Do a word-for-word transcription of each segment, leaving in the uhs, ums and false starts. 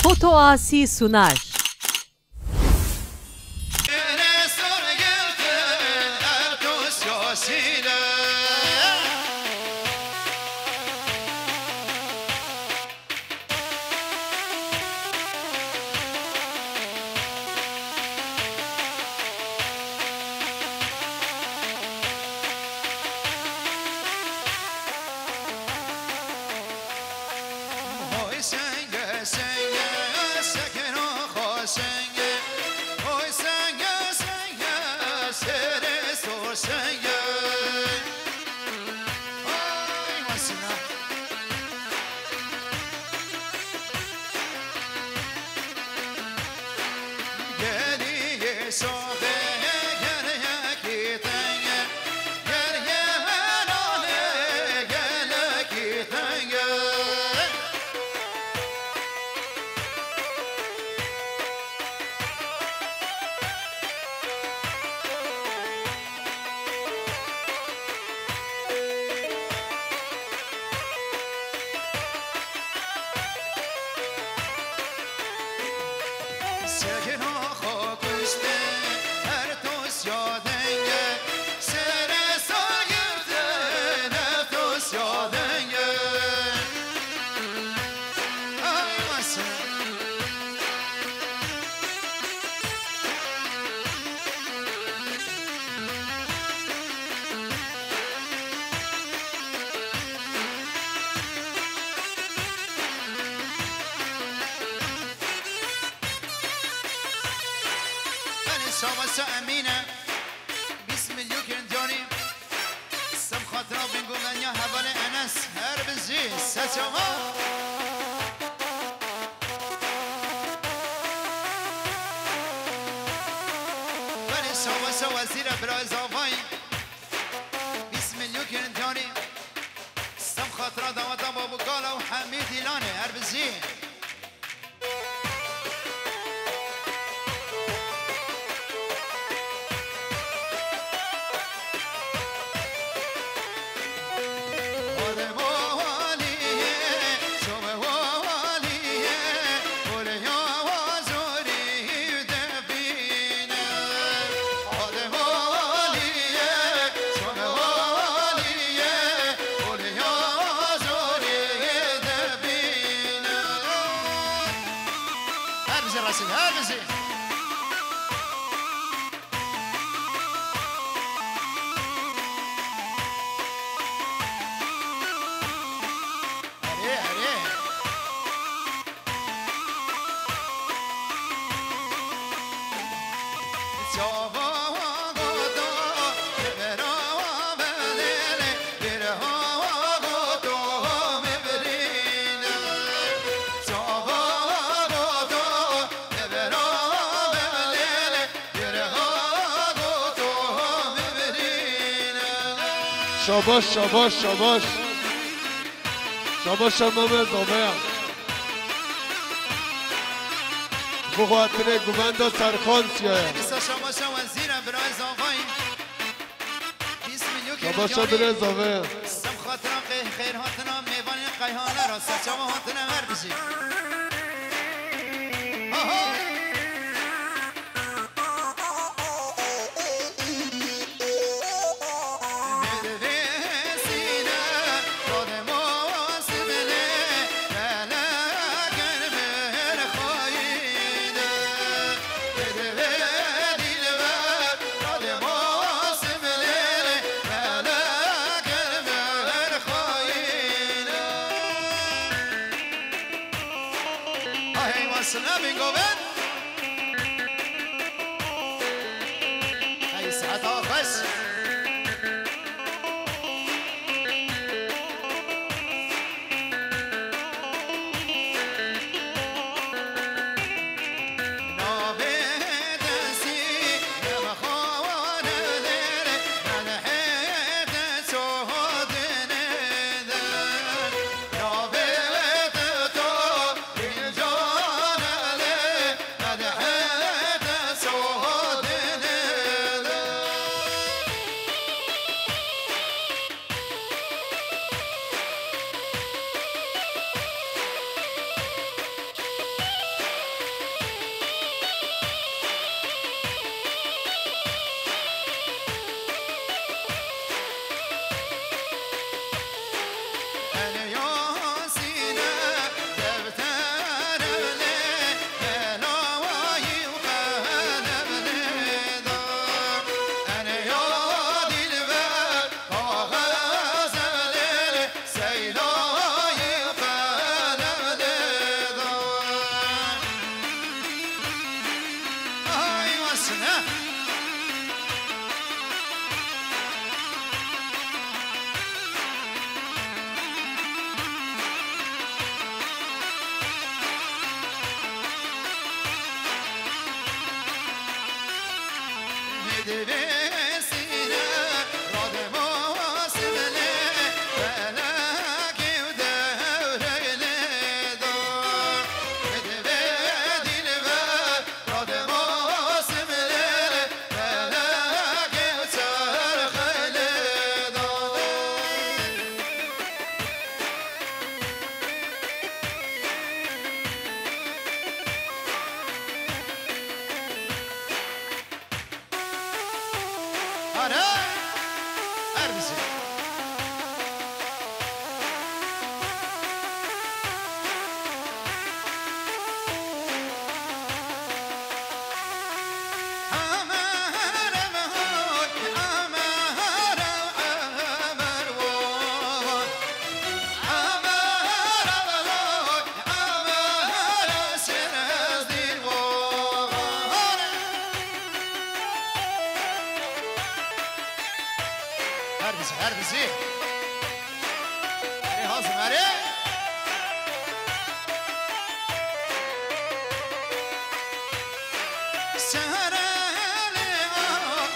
Otoasi Sunar. Hoy senge, senge, sekeno xo senge. Hoy senge, senge, serê sor senge. Ay, masina. Geliyê sobe ger yekî tenge, ger yemenane gelekî tenge. Sekina xwe kuştê, her tosya denge, serê sayirtê, her tosya denge. Ay, masa. Belê, şabasa Emîne. Bîst milyon kirin canî. Sem xatira Bingolenya hevalê Enes. Her bijî. Seçama. Belê, şabasa wezîre, bira zavayî. Bîst milyon kirin canî. Sem xatira daweta Babû Kala û Hemî Dîlanê. Her bijî. Her bijî Resîd, her bijî. Erê, erê. Şabaş, şabaş, şabaş. Şabaş, şabaş, şabaş, şabaş. Bu xatirê guvenda Serxan siyaye. Dîsa şabaşa wezîra birayê zavayî. Bîst milyon. Şabaşa birê zavê. Sem xatira qey-, xeyr hatina mêvanê Qeyhane ra. Seçama hatine her bijî. Aha! Ay, hey, wasıl abin govend. Ay, saat xweş. Hare! Her bize. Her bizi, her bizi. Erê hazim, erê. Serelê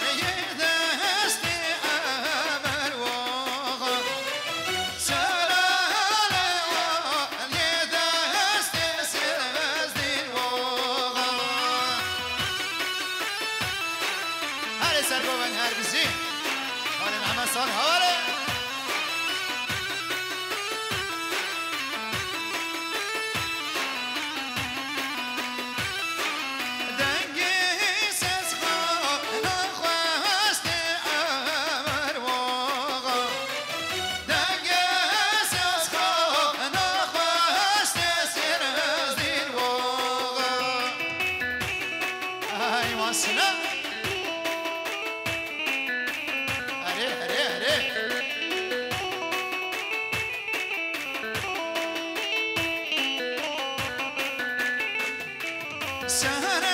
ayê destê emer waxa. Serelê ayê destê sêzdîn waxa. Herê sergoven her bizî. Halê Mehmet Salih hawale. Dengê ses xwe naxwestê emer waxa. Dengê ses xwe naxwestê sêr ez dîr waxa. Ay wasile. Erê, erê, erê. Sehre